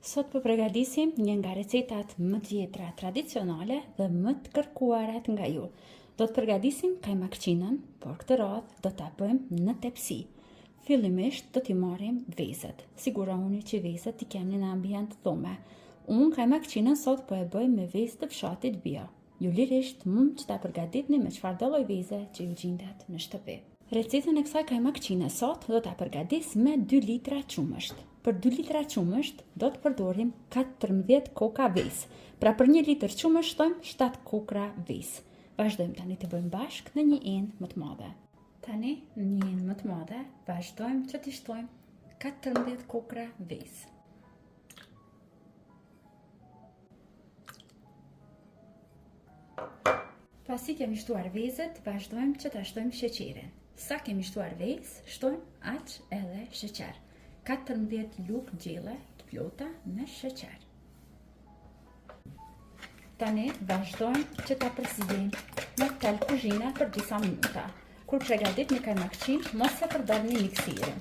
Sot po pregadisim një nga recetat më të vjetra tradicionale dhe më të kërkuarat nga ju. Do të përgatisim kajmakçinën, por këtë radhë do ta bëjmë në tepsi. Fillimisht do t'i marrim vezët. Sigurohuni që vezët t'i keni në ambient dhome. Unë kajmakçinën sot po e bëj me vezë të fshatit bio. Ju lirisht mund që ta përgatitni me çfarëdo lloj veze që ju gjindet në shtëpi. Recetën e kësaj kajmakçine sot do ta përgatis me 2 litra qumësht. Për 2 litra qumësht do të përdorim 14 koka vezë. Pra për 1 litër qumësht shtojmë 7 kokrra vezë. Vazhdojmë tani të bëjmë bashkë në një enë më të madhe. Tani në një enë më të madhe vazhdojmë që t'i shtojmë 14 kokrra vezë. Pasi kemi shtuar vezët, vazhdojmë që ta shtojmë sheqerin. Sa kemi shtuar vezë, shtojmë aq edhe sheqer. 14 lugë gjelle të plota me sheqer. Tani vazhdojmë që ta përziejmë me tel kuzhine për disa minuta. Kur pregaditni kajmakçinë, mos e përdorni miksirin.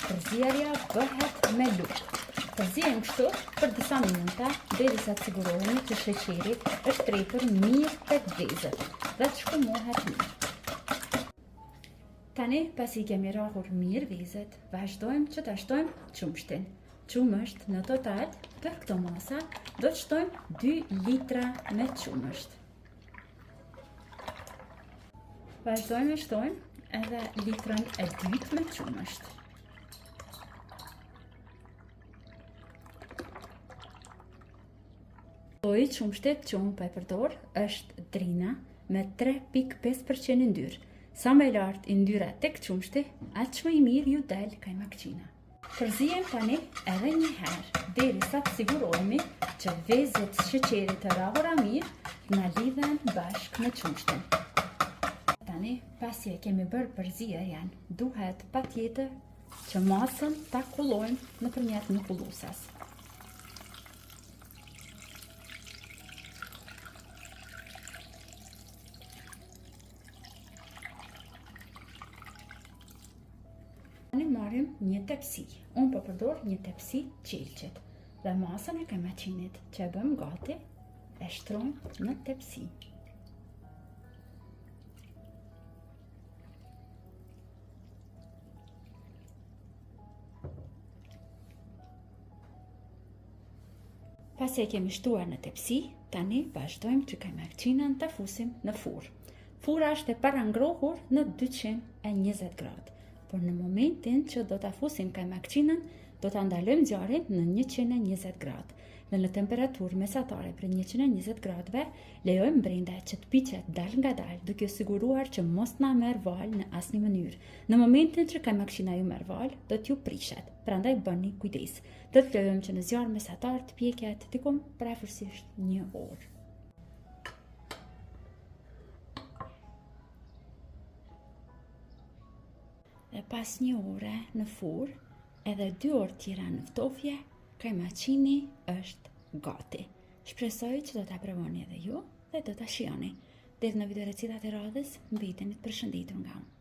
Përzierja bëhet me lugë. Përziejmë kështu për disa minuta, derisa të sigurohemi që sheqeri është tretur mirë tek vezët dhe të shkumohet mirë. Tani, pasi i kemi rrahur mirë vezët, vazhdojmë që ta shtojmë qumështin. Qumësht në total, për këto masa, do të shtojmë 2 litra me qumësht. Vazhdojmë e shtojmë edhe litrën e dytë me qumësht. Lloji i qumështit që unë po e përdor është Drina me 3.5% yndyrë. Sa më e lartë yndyra tek qumështi, aq më i mirë ju del kajmakçina. Përziejmë tani edhe një herë, derisa të sigurohemi që vezët sheqeri të rrahura mirë të na lidhen bashkë me qumështin. Tani, pasi e kemi bërë përzierjen, duhet patjetër që masën ta kullojmë nëpërmjet një kullueses. Tani marrim një tepsi. Unë po përdor një tepsi qelqit dhe masën e kajmaqinit që e bëmë gati e shtrojmë në tepsi. Pasi e kemi shtuar në tepsi, tani vazhdojmë që kajmakçinën ta fusim në furrë. Furra është e parangrohur në 220 gradë, por në momentin që do ta fusim kajmakçinën, do ta ndalojmë zjarrin në 120 gradë dhe në temperaturë mesatare prej 120 gradëve lejojmë brenda që të piqet dalëngadalë, duke u siguruar që mos na merr valë në asnjë mënyrë. Në momentin që kajmakçina ju merr valë, do t'ju prishet. Prandaj bëni kujdes. Do të lejojmë që në zjarr mesatar të pjeket diku përafërsisht një orë. Dhe pas një ore në furrë, edhe dy orë tjera në ftofje, kajmaqini është gati. Shpresoj që do ta provoni edhe ju dhe do ta shijoni. Deri në video recetat e radhës, mbeteni të përshëndetur nga unë.